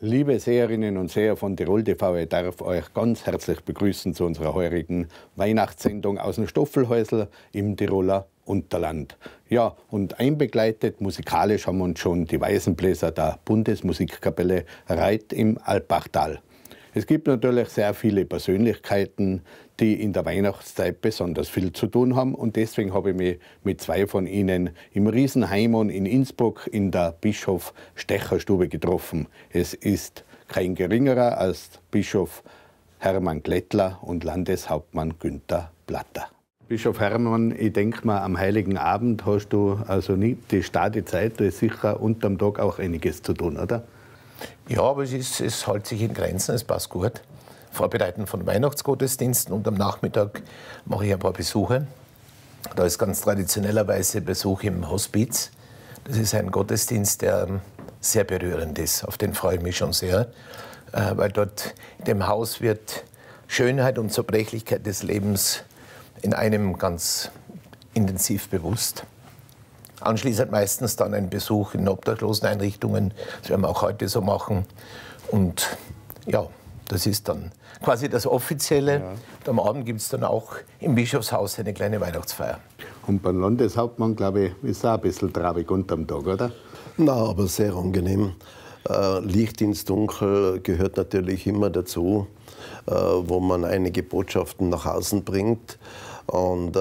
Liebe Seherinnen und Seher von Tirol TV, ich darf euch ganz herzlich begrüßen zu unserer heurigen Weihnachtssendung aus dem Stoffelhäusl im Tiroler Unterland. Ja, und einbegleitet musikalisch haben uns schon die Weißenbläser der Bundesmusikkapelle Reit im Alpbachtal. Es gibt natürlich sehr viele Persönlichkeiten, die in der Weihnachtszeit besonders viel zu tun haben. Und deswegen habe ich mich mit zwei von ihnen im Riesenheimon in Innsbruck in der Bischof-Stecher-Stube getroffen. Es ist kein geringerer als Bischof Hermann Glettler und Landeshauptmann Günther Platter. Bischof Hermann, ich denke mal, am Heiligen Abend hast du also nicht die starke Zeit, da ist sicher unterm Tag auch einiges zu tun, oder? Ja, aber es hält sich in Grenzen, es passt gut. Vorbereiten von Weihnachtsgottesdiensten und am Nachmittag mache ich ein paar Besuche. Da ist ganz traditionellerweise Besuch im Hospiz. Das ist ein Gottesdienst, der sehr berührend ist. Auf den freue ich mich schon sehr, weil dort in dem Haus wird Schönheit und Zerbrechlichkeit des Lebens in einem ganz intensiv bewusst. Anschließend meistens dann ein Besuch in Obdachloseneinrichtungen. Das werden wir auch heute so machen. Und ja, das ist dann quasi das Offizielle. Ja. Und am Abend gibt es dann auch im Bischofshaus eine kleine Weihnachtsfeier. Und beim Landeshauptmann, glaube ich, ist auch ein bisschen traurig unterm Tag, oder? Na, aber sehr angenehm. Licht ins Dunkel gehört natürlich immer dazu, wo man einige Botschaften nach außen bringt. Und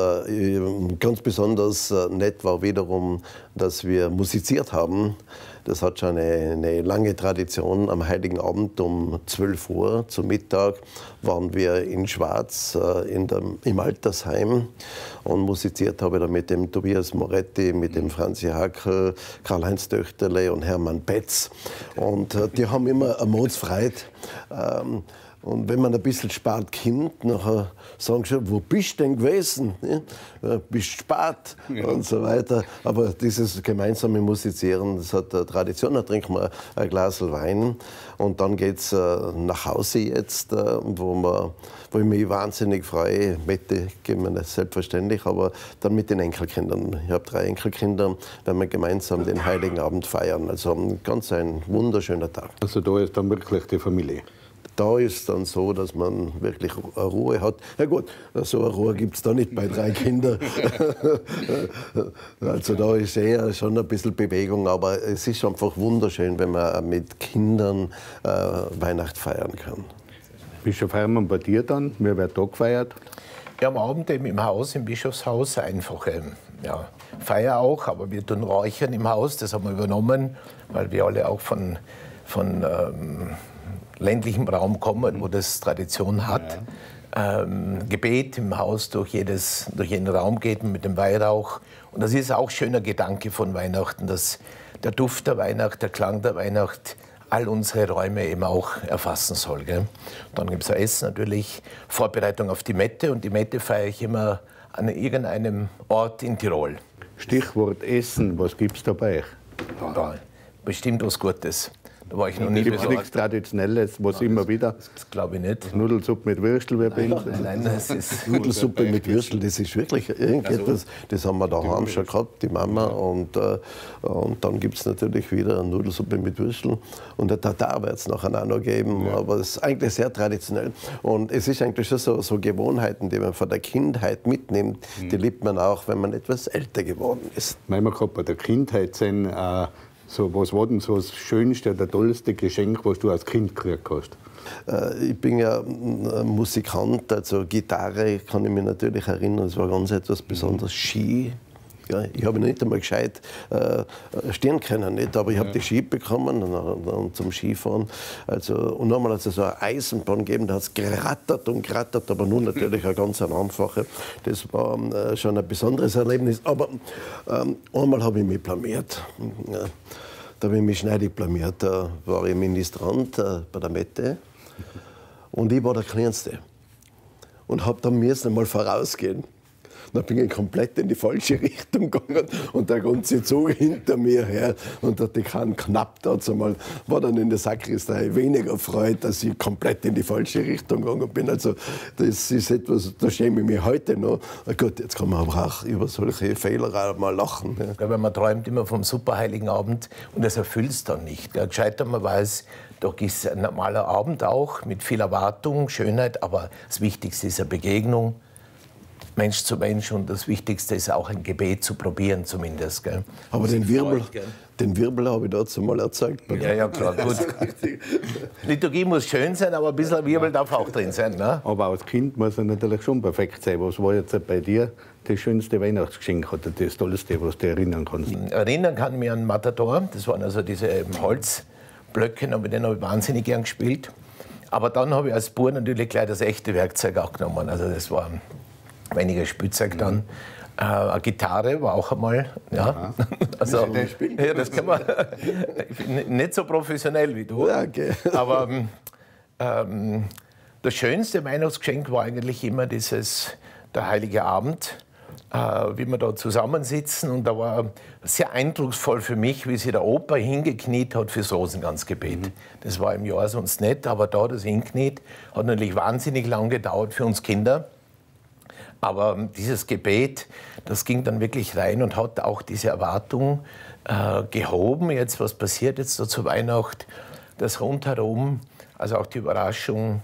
ganz besonders nett war wiederum, dass wir musiziert haben. Das hat schon eine lange Tradition. Am Heiligen Abend um 12 Uhr zum Mittag waren wir in Schwaz im Altersheim und musiziert habe ich da mit dem Tobias Moretti, mit dem Franzi Hackel, Karl-Heinz Töchterle und Hermann Petz. Und die haben immer eine Mordsfreude. Und wenn man ein bisschen spät kommt, nachher sagen sie, wo bist du denn gewesen? Ja, bist spät, ja. Und so weiter. Aber dieses gemeinsame Musizieren, das hat eine Tradition. Da trinken wir ein Glas Wein und dann geht's nach Hause jetzt, wo ich mich wahnsinnig freue. Mette gehen wir nicht selbstverständlich, aber dann mit den Enkelkindern. Ich habe 3 Enkelkinder, werden wir gemeinsam den Heiligen Abend feiern. Also ganz ein wunderschöner Tag. Also da ist dann wirklich die Familie. Da ist dann so, dass man wirklich Ruhe hat. Ja gut, so eine Ruhe gibt es da nicht bei 3 Kindern. Also da ist eher schon ein bisschen Bewegung, aber es ist einfach wunderschön, wenn man mit Kindern Weihnacht feiern kann. Bischof Hermann, bei dir dann? Wer wird da gefeiert? Ja, am Abend eben im Haus, im Bischofshaus, einfache ja, Feier auch, aber wir tun Räuchern im Haus, das haben wir übernommen, weil wir alle auch von ländlichem Raum kommen, wo das Tradition hat. Ja. Gebet im Haus durch jeden Raum geht mit dem Weihrauch. Und das ist auch ein schöner Gedanke von Weihnachten, dass der Duft der Weihnacht, der Klang der Weihnacht all unsere Räume eben auch erfassen soll. Gell? Dann gibt es Essen natürlich, Vorbereitung auf die Mette. Und die Mette feiere ich immer an irgendeinem Ort in Tirol. Stichwort Essen, was gibt es da bei euch? Ja, bestimmt was Gutes. Da war ich noch nie. Gibt es nichts Traditionelles, was nein, immer wieder? Das glaube ich nicht. Nudelsuppe mit Würstel, wer bin ich? Nein, das ist Nudelsuppe mit Würstel, das ist wirklich irgendetwas, das haben wir daheim schon gehabt, die Mama. Und dann gibt es natürlich wieder Nudelsuppe mit Würstel. Und der Tatar wird es nachher auch noch geben. Ja. Aber es ist eigentlich sehr traditionell. Und es ist eigentlich schon so Gewohnheiten, die man von der Kindheit mitnimmt, die liebt man auch, wenn man etwas älter geworden ist. Weil wir gerade bei der Kindheit sind, so, was war denn so das schönste oder tollste Geschenk, was du als Kind gekriegt hast? Ich bin ja Musikant, also Gitarre kann ich mich natürlich erinnern, das war ganz etwas Besonderes. Ski, ja, ich habe nicht einmal gescheit stehen können, nicht? Aber ich habe die Ski bekommen und zum Skifahren. Also, und nochmal hat es so eine Eisenbahn gegeben, da hat es gerattert und gerattert, aber nun natürlich eine ganz einfache. Das war schon ein besonderes Erlebnis. Aber einmal habe ich mich blamiert. Ja, da habe ich mich schneidig blamiert. Da war ich Ministrant bei der Mette und ich war der Kleinste. Und habe dann müssen einmal vorausgehen. Dann bin ich komplett in die falsche Richtung gegangen und der ganze Zug hinter mir her. Und der Dekan knapp dazu mal, war dann in der Sakristei weniger erfreut, dass ich komplett in die falsche Richtung gegangen bin. Also das ist etwas, da schäme ich mich heute noch. Na gut, jetzt kann man aber auch über solche Fehler auch mal lachen. Ja. Weil man träumt immer vom superheiligen Abend und das erfüllt es dann nicht. Gescheiter man weiß, doch ist ein normaler Abend auch mit viel Erwartung, Schönheit, aber das Wichtigste ist eine Begegnung, Mensch zu Mensch, und das Wichtigste ist auch ein Gebet zu probieren zumindest. Gell? Aber den Wirbel habe ich dazu mal erzeugt. Ja, ja, klar, gut. Liturgie muss schön sein, aber ein bisschen Wirbel darf auch drin sein. Ne? Aber als Kind muss er natürlich schon perfekt sein. Was war jetzt bei dir das schönste Weihnachtsgeschenk oder das Tollste, was du erinnern kannst? Erinnern kann ich mich an Matador. Das waren also diese Holzblöcke, mit denen habe ich wahnsinnig gern gespielt. Aber dann habe ich als Bub natürlich gleich das echte Werkzeug auch genommen. Also das war weniger Spielzeug dann. Eine Gitarre war auch einmal. Ja. Also, ja, das kann man. Ich bin nicht so professionell wie du. Ja, okay. Aber das schönste Weihnachtsgeschenk war eigentlich immer der Heilige Abend, wie wir da zusammensitzen. Und da war sehr eindrucksvoll für mich, wie sich der Opa hingekniet hat fürs Rosenkranzgebet. Mhm. Das war im Jahr sonst nicht, aber da das Hinkniet hat natürlich wahnsinnig lang gedauert für uns Kinder. Aber dieses Gebet, das ging dann wirklich rein und hat auch diese Erwartung gehoben. Jetzt, was passiert jetzt da zu Weihnachten? Das Rundherum, also auch die Überraschung.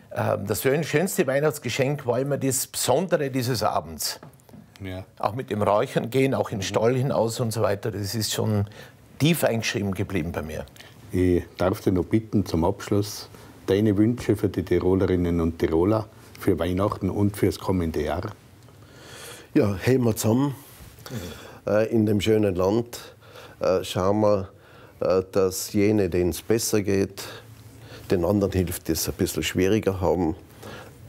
Das schönste Weihnachtsgeschenk war immer das Besondere dieses Abends. Ja. Auch mit dem Räuchern gehen, auch in den Stall hinaus und so weiter. Das ist schon tief eingeschrieben geblieben bei mir. Ich darf dich noch bitten, zum Abschluss deine Wünsche für die Tirolerinnen und Tiroler für Weihnachten und fürs kommende Jahr? Ja, heben wir zusammen in dem schönen Land. Schauen wir, dass jene, denen es besser geht, den anderen hilft, die es ein bisschen schwieriger haben,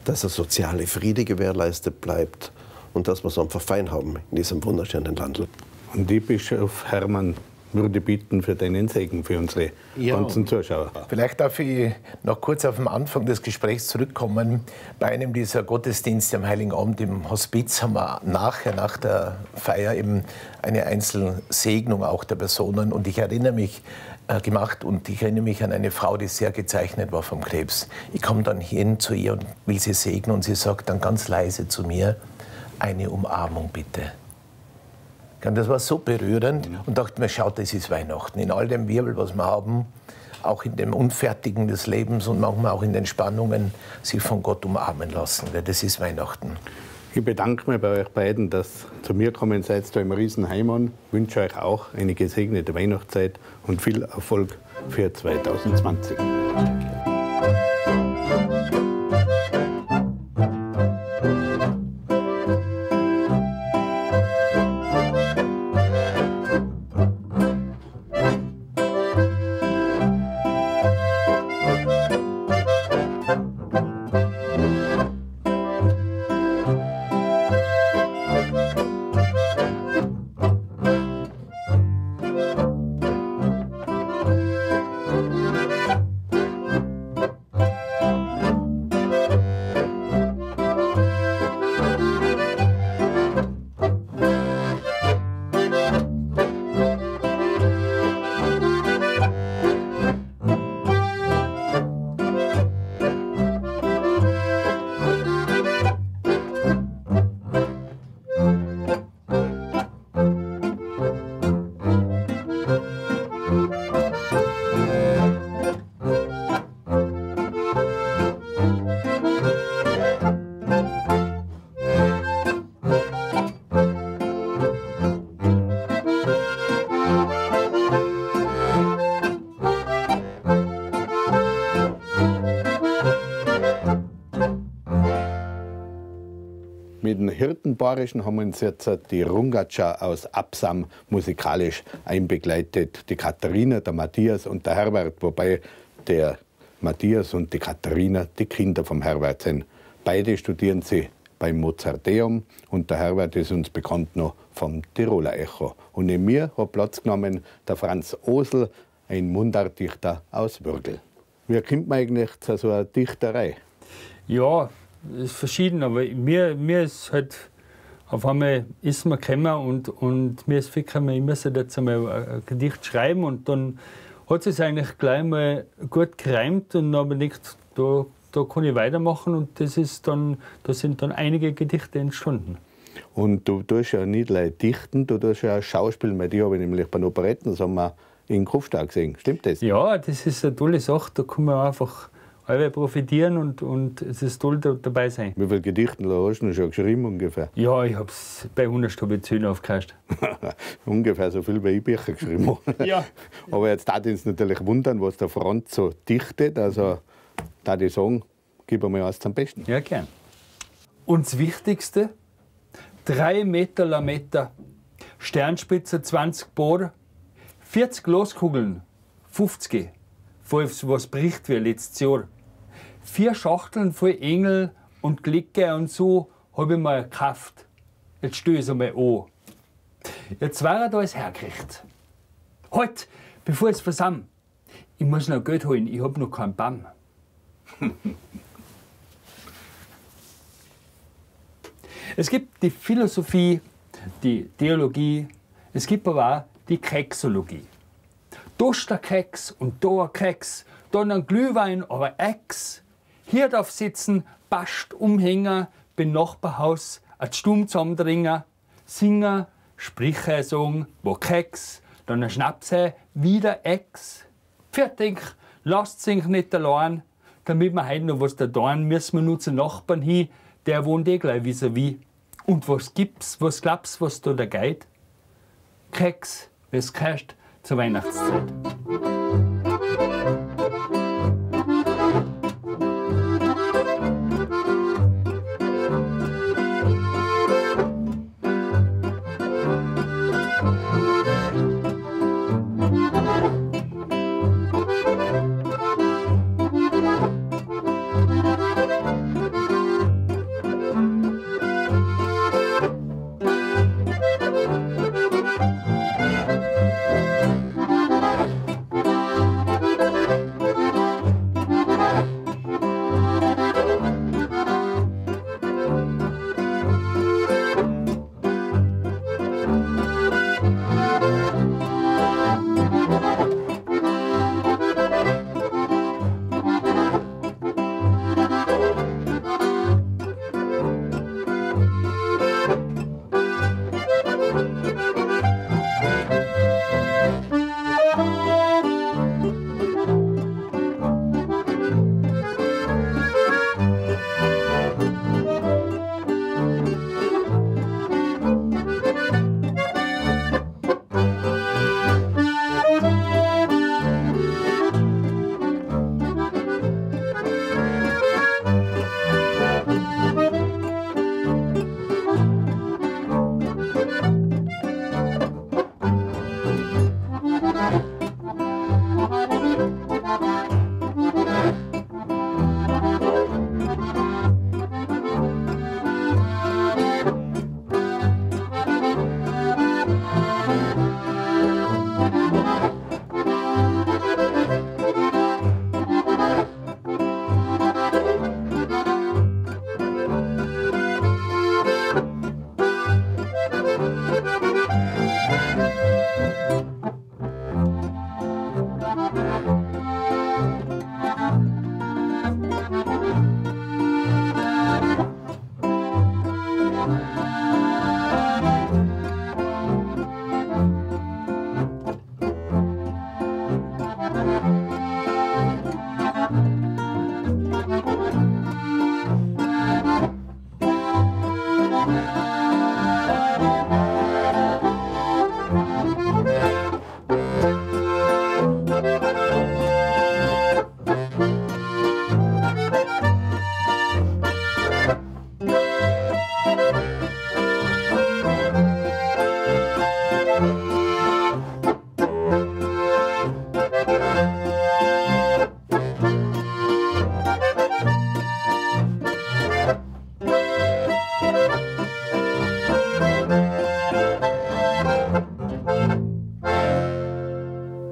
dass der soziale Friede gewährleistet bleibt und dass wir es einfach fein haben in diesem wunderschönen Land. Und die Bischof Hermann würde bitten für deinen Segen, für unsere ganzen Zuschauer. Vielleicht darf ich noch kurz auf den Anfang des Gesprächs zurückkommen. Bei einem dieser Gottesdienste am Heiligen Abend im Hospiz haben wir nachher, nach der Feier, eben eine Einzelsegnung auch der Personen. Und ich erinnere mich, gemacht, und ich erinnere mich an eine Frau, die sehr gezeichnet war vom Krebs. Ich komme dann hin zu ihr und will sie segnen, und sie sagt dann ganz leise zu mir, eine Umarmung bitte. Das war so berührend und dachte mir, schaut, das ist Weihnachten. In all dem Wirbel, was wir haben, auch in dem Unfertigen des Lebens und manchmal auch in den Spannungen, sich von Gott umarmen lassen. Das ist Weihnachten. Ich bedanke mich bei euch beiden, dass ihr zu mir gekommen seid, da im Riesenheimann. Ich wünsche euch auch eine gesegnete Weihnachtszeit und viel Erfolg für 2020. Danke. Mit dem Hirtenbayerischen haben wir uns jetzt die Rungatscher aus Absam musikalisch einbegleitet. Die Katharina, der Matthias und der Herbert, wobei der Matthias und die Katharina die Kinder vom Herbert sind. Beide studieren sie beim Mozarteum und der Herbert ist uns bekannt noch vom Tiroler Echo. Und neben mir hat Platz genommen der Franz Osl, ein Mundartdichter aus Wörgl. Wie kommt man eigentlich zu so einer Dichterei? Ja, ist verschieden, aber mir ist halt Auf einmal ist man gekommen und mir ist gekommen, ich muss jetzt einmal ein Gedicht schreiben. Und dann hat es eigentlich gleich mal gut gereimt und dann habe ich gedacht, da kann ich weitermachen. Und das ist dann, da sind dann einige Gedichte entstanden. Und du tust ja nicht nur dichten, du tust ja auch Schauspielen, weil die habe ich nämlich beim Operettensommer in Kufstein gesehen. Stimmt das? Ja, das ist eine tolle Sache. Da kann man einfach alle profitieren und es ist toll, da dabei sein. Wie viele Gedichte hast du schon geschrieben ungefähr? Ja, ich hab's bei 100 habe ich 10 aufgehört. Ungefähr so viel, wie ich Bücher geschrieben habe. Ja. Aber jetzt darf uns natürlich wundern, was der Franz so dichtet. Also, da ich sagen, gib einmal was zum Besten. Ja, gern. Und das Wichtigste, 3 Meter Lametta, Sternspitze 20 Bohr, 40 Glaskugeln, 50, falls was bricht wie letztes Jahr. 4 Schachteln voll Engel und Glicke und so hab ich mir gekauft. Jetzt stell ich's einmal an. Jetzt war er da alles hergekriegt. Halt, bevor ich's versamm. Ich muss noch Geld holen, ich hab noch keinen Bamm. Es gibt die Philosophie, die Theologie, es gibt aber auch die Keksologie. Da ist der Keks und da ein Keks, dann ein Glühwein, aber Ex. Hier darf sitzen, Bast, Umhänger, beim Nachbarhaus, ein Stumm zusammendringen, singen, Sprüche sagen, wo Keks, dann ein Schnapse, wieder Ex. Fertig, lasst sich nicht allein, damit wir heute noch was da tun, müssen wir nur zu Nachbarn hin, der wohnt eh gleich vis-à-vis. Und was gibt's, was glaubst, was da geht? Keks, was kostet zur Weihnachtszeit.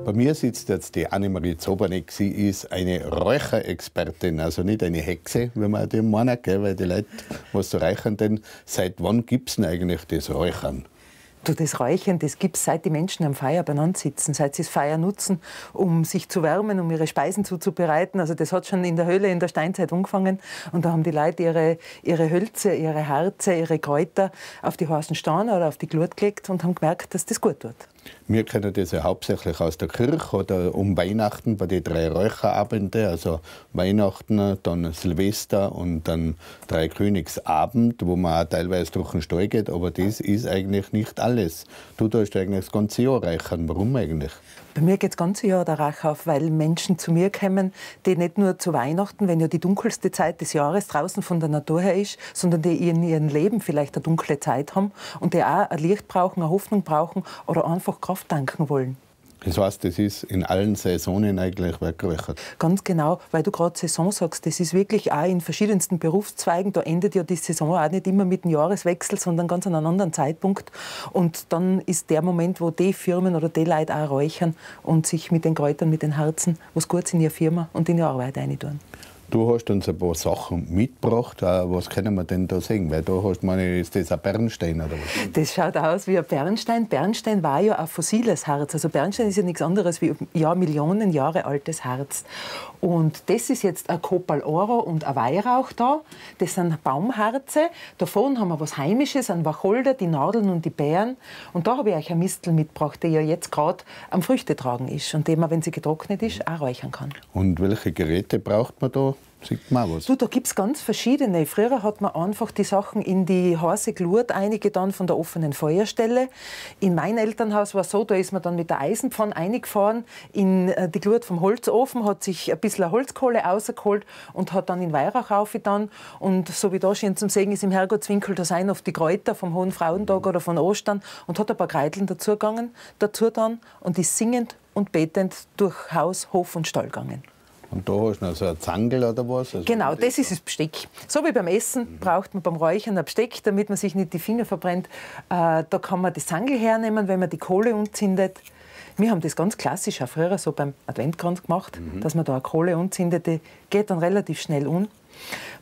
Bei mir sitzt jetzt die Annemarie Zobernig. Sie ist eine Räucherexpertin, also nicht eine Hexe, wenn man dem meint, gell, weil die Leute, was zu räuchern, denn seit wann gibt es denn eigentlich das Räuchern? Du, das Räuchern, das gibt es, seit die Menschen am Feuer beieinander sitzen, seit sie das Feuer nutzen, um sich zu wärmen, um ihre Speisen zuzubereiten. Also das hat schon in der Höhle in der Steinzeit angefangen. Und da haben die Leute ihre Hölzer, ihre Harze, ihre Kräuter auf die heißen Steine oder auf die Glut gelegt und haben gemerkt, dass das gut tut. Wir kennen das ja hauptsächlich aus der Kirche oder um Weihnachten bei den 3 Räucherabende, also Weihnachten, dann Silvester und dann Dreikönigsabend, wo man auch teilweise durch den Stall geht, aber das ist eigentlich nicht alles. Du tust eigentlich das ganze Jahr räuchern. Warum eigentlich? Bei mir geht das ganze Jahr der Rauch auf, weil Menschen zu mir kommen, die nicht nur zu Weihnachten, wenn ja die dunkelste Zeit des Jahres draußen von der Natur her ist, sondern die in ihrem Leben vielleicht eine dunkle Zeit haben und die auch ein Licht brauchen, eine Hoffnung brauchen oder einfach Kraft tanken wollen. Das heißt, das ist in allen Saisonen eigentlich weggeräuchert. Ganz genau, weil du gerade Saison sagst, das ist wirklich auch in verschiedensten Berufszweigen, da endet ja die Saison auch nicht immer mit dem Jahreswechsel, sondern ganz an einem anderen Zeitpunkt. Und dann ist der Moment, wo die Firmen oder die Leute auch räuchern und sich mit den Kräutern, mit den Harzen, was Gutes in ihre Firma und in ihre Arbeit reintun. Du hast uns ein paar Sachen mitgebracht. Was können wir denn da sehen? Weil da hast du, meine, ist das ein Bernstein oder was? Das schaut aus wie ein Bernstein. Bernstein war ja ein fossiles Harz. Also Bernstein ist ja nichts anderes wie ja, Millionen Jahre altes Harz. Und das ist jetzt ein Copal Oro und ein Weihrauch da. Das sind Baumharze. Da vorne haben wir was Heimisches, ein Wacholder, die Nadeln und die Beeren. Und da habe ich euch eine Mistel mitgebracht, die ja jetzt gerade am Früchtetragen ist und die man, wenn sie getrocknet ist, auch räuchern kann. Und welche Geräte braucht man da? Sieht man was? Du, da gibt es ganz verschiedene. Früher hat man einfach die Sachen in die heiße Glut eingetan von der offenen Feuerstelle. In meinem Elternhaus war es so, da ist man dann mit der Eisenpfanne eingefahren in die Glut vom Holzofen, hat sich ein bisschen Holzkohle rausgeholt und hat dann in Weihrauch aufgetan. Und so wie da schön zum Sehen ist im Herrgottswinkel, da sind oft die Kräuter vom Hohen Frauentag oder von Ostern und hat ein paar Kräuteln dazu dann und ist singend und betend durch Haus, Hof und Stall gegangen. Und da hast du noch so ein Zangel oder was? Also genau, das ist das Besteck. So wie beim Essen braucht man beim Räuchern ein Besteck, damit man sich nicht die Finger verbrennt. Da kann man das Zangel hernehmen, wenn man die Kohle anzündet. Wir haben das ganz klassisch auch früher so beim Adventkranz gemacht, dass man da eine Kohle anzündet, die geht dann relativ schnell an.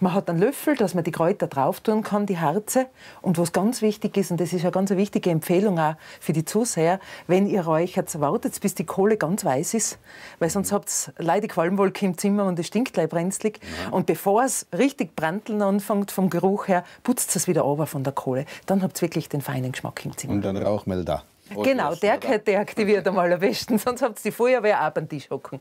Man hat einen Löffel, dass man die Kräuter drauf tun kann, die Harze. Und was ganz wichtig ist, und das ist eine ganz wichtige Empfehlung auch für die Zuseher, wenn ihr räuchert, wartet, bis die Kohle ganz weiß ist, weil sonst habt ihr leider Qualmwolke im Zimmer und es stinkt gleich brenzlig. Und bevor es richtig brandeln anfängt vom Geruch her, putzt es wieder runter von der Kohle. Dann habt ihr wirklich den feinen Geschmack im Zimmer. Und dann Rauchmelder. Genau, der deaktiviert einmal am besten, sonst habt ihr die Feuerwehr auch beim Tisch hocken.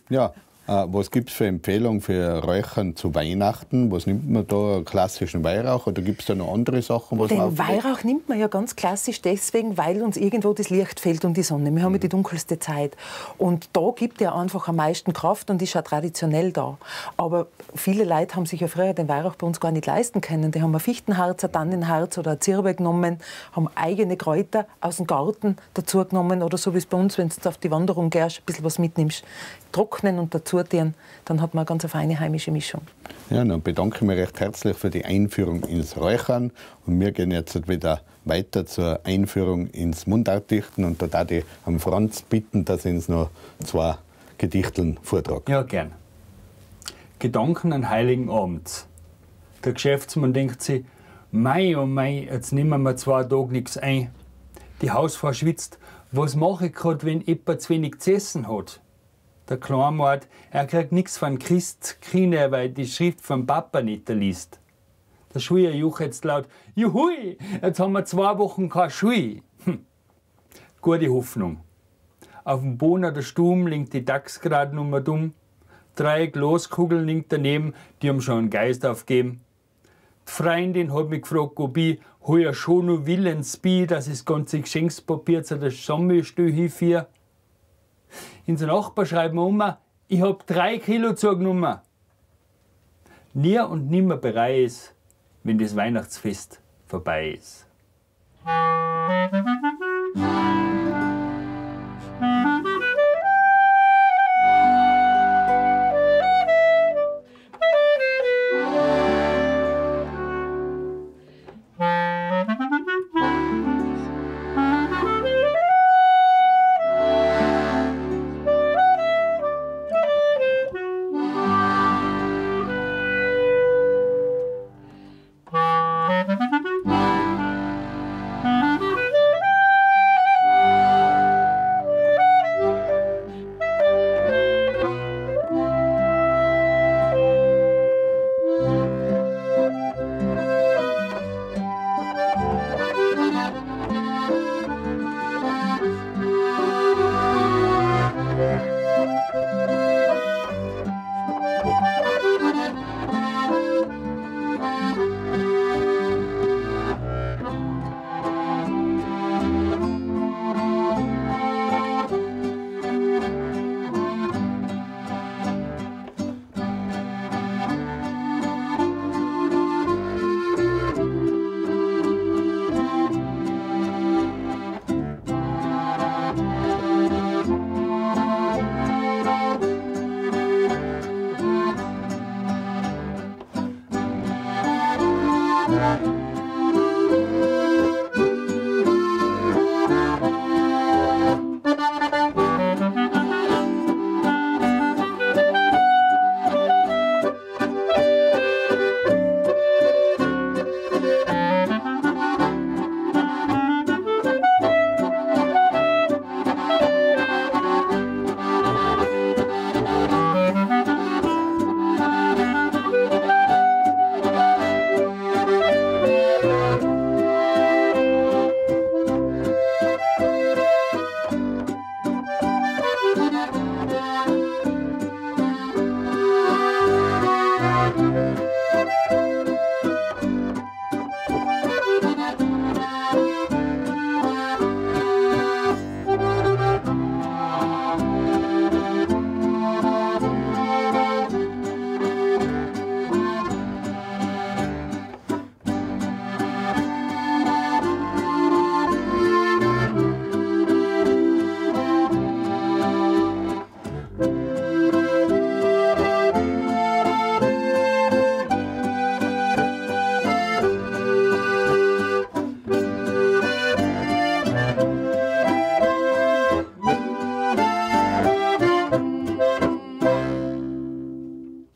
Ja. Was gibt es für Empfehlungen für Räuchern zu Weihnachten? Was nimmt man da? Klassischen Weihrauch oder gibt es da noch andere Sachen? Was Den Weihrauch nimmt man ja ganz klassisch deswegen, weil uns irgendwo das Licht fehlt und die Sonne. Wir haben ja die dunkelste Zeit. Und da gibt er einfach am meisten Kraft und ist auch traditionell da. Aber viele Leute haben sich ja früher den Weihrauch bei uns gar nicht leisten können. Die haben ein Fichtenharz, ein Tannenharz oder ein Zirbe genommen, haben eigene Kräuter aus dem Garten dazu genommen oder so wie es bei uns, wenn du auf die Wanderung gehst, ein bisschen was mitnimmst, trocknen und dazu tun, dann hat man eine ganz feine heimische Mischung. Ja, dann bedanke ich mich recht herzlich für die Einführung ins Räuchern. Und wir gehen jetzt wieder weiter zur Einführung ins Mundartdichten. Und da darf ich am Franz bitten, dass er uns noch 2 Gedichteln vortragt. Ja, gern. Gedanken an Heiligen Abend. Der Geschäftsmann denkt sich, mei oh mei, jetzt nehmen wir 2 Tage nichts ein. Die Hausfrau schwitzt, was mache ich grad, wenn jemand zu wenig zu essen hat? Der Kleinmord, er kriegt nichts von Christkine, weil die Schrift vom Papa nicht liest. Der Schuljahr juchzt laut, juhui, jetzt haben wir 2 Wochen keine Schule. Gute Hoffnung. Auf dem Boden der Stumm liegt die Dachsgradnummer dumm. 3 Glaskugeln liegen daneben, die haben schon einen Geist aufgegeben. Die Freundin hat mich gefragt, ob ich heuer schon noch willens bin, dass ich das ganze Geschenkspapier zu der Sammelstelle hinführe. Unser Nachbar schreibt mir um, ich hab 3 Kilo zugenommen. Nie und nimmer bereit ist, wenn das Weihnachtsfest vorbei ist.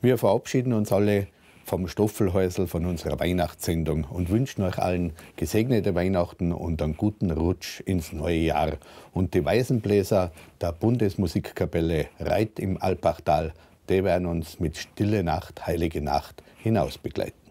Wir verabschieden uns alle vom Stoffelhäusl, von unserer Weihnachtssendung und wünschen euch allen gesegnete Weihnachten und einen guten Rutsch ins neue Jahr. Und die Waisenbläser der Bundesmusikkapelle Reit im Alpbachtal, die werden uns mit Stille Nacht, Heilige Nacht hinaus begleiten.